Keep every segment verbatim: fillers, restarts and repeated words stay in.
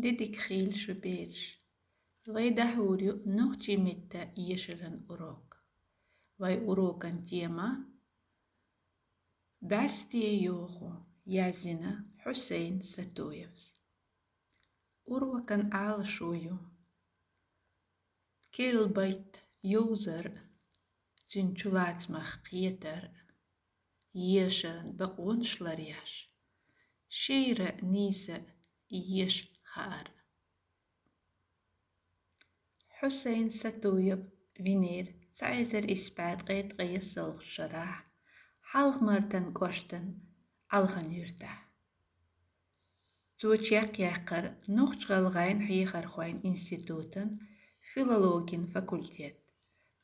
Де дика хийла шун, бераш. Вай дӀахьур ю нохчийн меттан эшаран урок. Вай урокан тема «Баьсте йогӀу», яздина Хьусайн Сатуевс. Урокан Ӏалашо ю керла байт йовзар, цуьнан чулацамах кхетар, эшаран бакъонаш ларъеш, шера нийса еша хаар. Хьусайн Сатуев винера цхьа эзар исс бӀе ткъе ткъаесналгӀачу шарахь Хьалха-Мартан кӀоштан Алхан-Юьртахь. Цо чекхъяьккхира Нохч-ГӀалгӀайн хьехархойн институтан филологин факультет,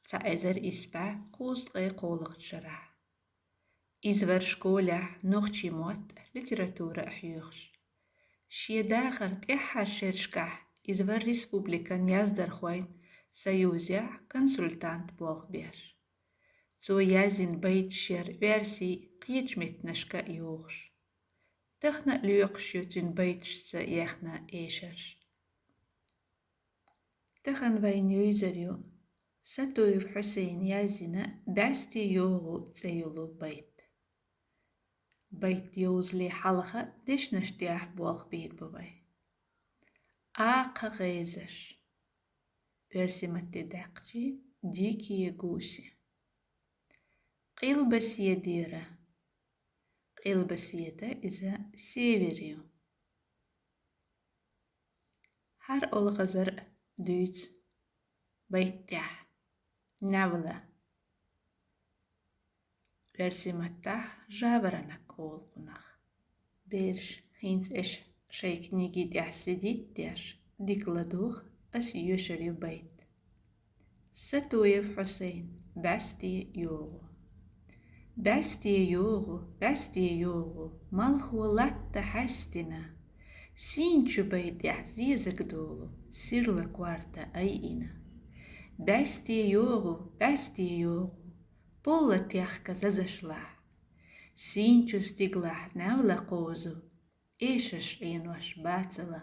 цхьа эзар исс бӀе кхузткъе кхоалгӀачу шарахь. Иза вара школехь нохчийн мотт а, литература а хьоьхуш. Шен дахаран тӀаьххьарчу шерашкахь иза вара республикан яздархойн союзехь консультант болх беш. Цо яздина байташ яра оьрсийн, кхечу меттанашка а йогӀуш. Тахана а лоькхуш ю цуьнан байташца яьхна эшарш. Тахана вайна йовзар ю Сатуев Хьусайна яздина «Баьсте йогӀу» цӀе йолу байт. Байт йовзале хьалха дешнаш тӀехь болх бийр бу вай. Акха гӀезаш. Оьрсийн матте даьккхичи, дикие гуси. Къилбаседера. Къилбаседа иза север ю. ХӀара олхазар дуьйцу байт тӀехь. Навла. Оьрсийн маттахь жаворонок олу кхунах. Бераш, хӀинца аша шайн книги тӀехь следить деш, дика ладогӀа, ас йоьшур ю байт. Сатуев Хьусайн, «Баьсте йогӀу». Баьсте йогӀу, баьсте йогӀу, малхо латта хьаьстина. Сийна чу байтӀехь зезаг долу, сирла корта айина. Баьсте йогӀу, баьсте йогӀу, полла техка зазашлахь. Сийна чу стигалахь навла кхозу, эшарш Ӏенош бацала.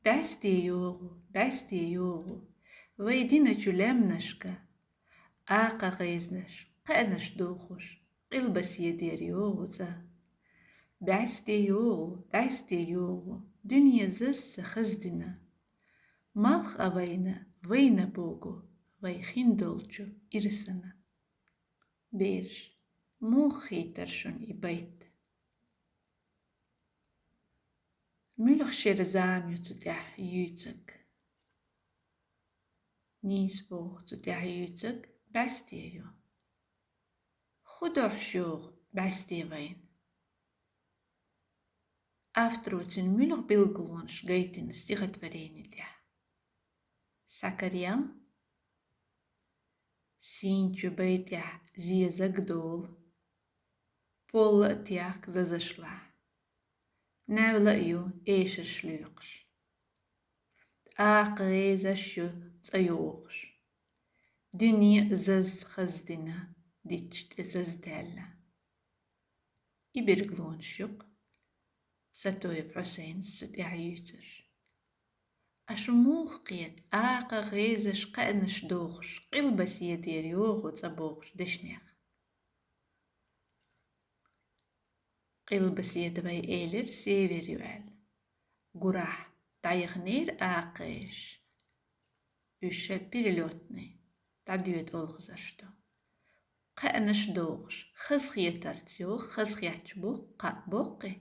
Баьсте йогӀу, баьсте йогӀу, вай диначу лаьмнашка. Акха гӀезаш, кхаьънаш дохуш, къилбаседера йогӀу цӀа. Баьсте йогӀу, баьсте йогӀу, дуьне зазца хаздина. Малх а вайна, вайна богу, вай хин долчу ирсана. Бераш, муха хийтар шуна и байт? Муьлха шера зама ю цу тӀехь юьйцург? Нийса боху, цу тӀехь юьйцург баьсте ю. ХӀун дохьуш йогӀу баьсте вайна? Авторо цуьнан муьлха билгалонаш гайтина стихотворени тӀехь? Сакарел. Сийна чу байтӀехь зезаг долу, полла а техка зазашлахь. Навла а ю эшарш лоькхуш. Акха гӀезаш ю цӀа йогӀуш. Дуьне а зазца хаздина, дитча тӀе заздаьлла. И билгалонаш ю-кх Сатуев Хьусайнас цу тӀехь юьйцурш. Аша муха кхета, акха гӀезаш, кхаьънаш дохуш, къилбаседера йогӀу цӀа бохуш дешнех? Къилбаседа вай элира север ю аьлла. Гурахь дӀаяханера акха гӀезаш. Уьш ша перелётный, дӀадоьду олхазарш ду. Кхаьънаш дохуш, хазахетарца йогӀу, хазахеташ боккху, кхаъ боккхий?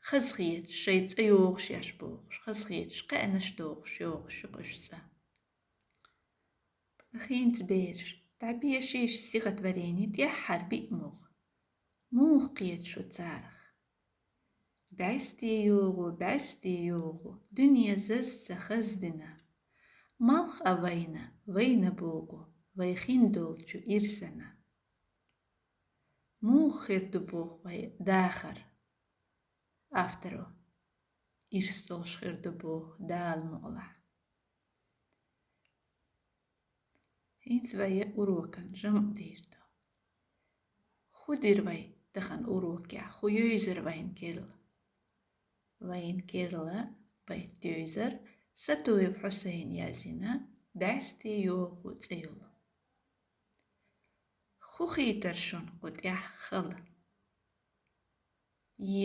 Хазахеташ, шайн цӀа йогӀуш еш бохуш, хазахеташ, кхаьънаш дохуш йогӀуш ю-кх уьш цӀа. Ткъа хӀинца, бераш, дӀабеша стихотворени тӀаьххьара биъ мугӀ. Муха кхета шу царах? Баьсте йогӀу, баьсте йогӀу, дуьне зазца хаздина. Малх а вайна, вайна богу, вай хин долчу ирсана. Муха хир ду боху вай дахар? Авторо: ирс долуш хир ду боху, Дала мукъалахь. ХӀинца вай урокан жамӀ дийр ду. ХӀун дира вай тахана урокехь, хӀун йовзара вайна керла? Вайна керла Байт-дийзар Сатуев Хьусайна язйина, «БӀаьсти йогӀу» цӀи йола. Ху хийтар шун кху тӀехь хала?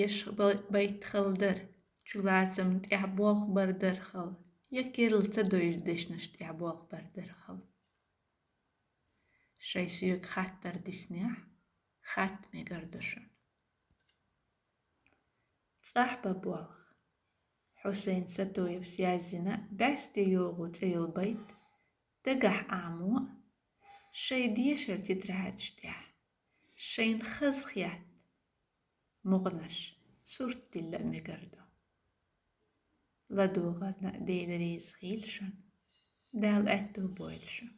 Еш ба-, байт хала дара, чулацам тӀехь болх бар дара хала, я керла ца дойжу дешнаш тӀехь болх бар дара хала? Шайн соьга хаттар диснехь, хатта мегар ду шуна. ЦӀахь ба болх. Хьусайн Сатуевс язйина «БӀаьсти йогӀу» цӀи йола байт дагахь Ӏамо, шайн дешара тетрадаш тӀехь, шайна хаза хетта, мукъанаш сурт дилла а мегар ду. ЛадогӀарна Дела реза хийла шуна. Дала аьтту бойла шуна.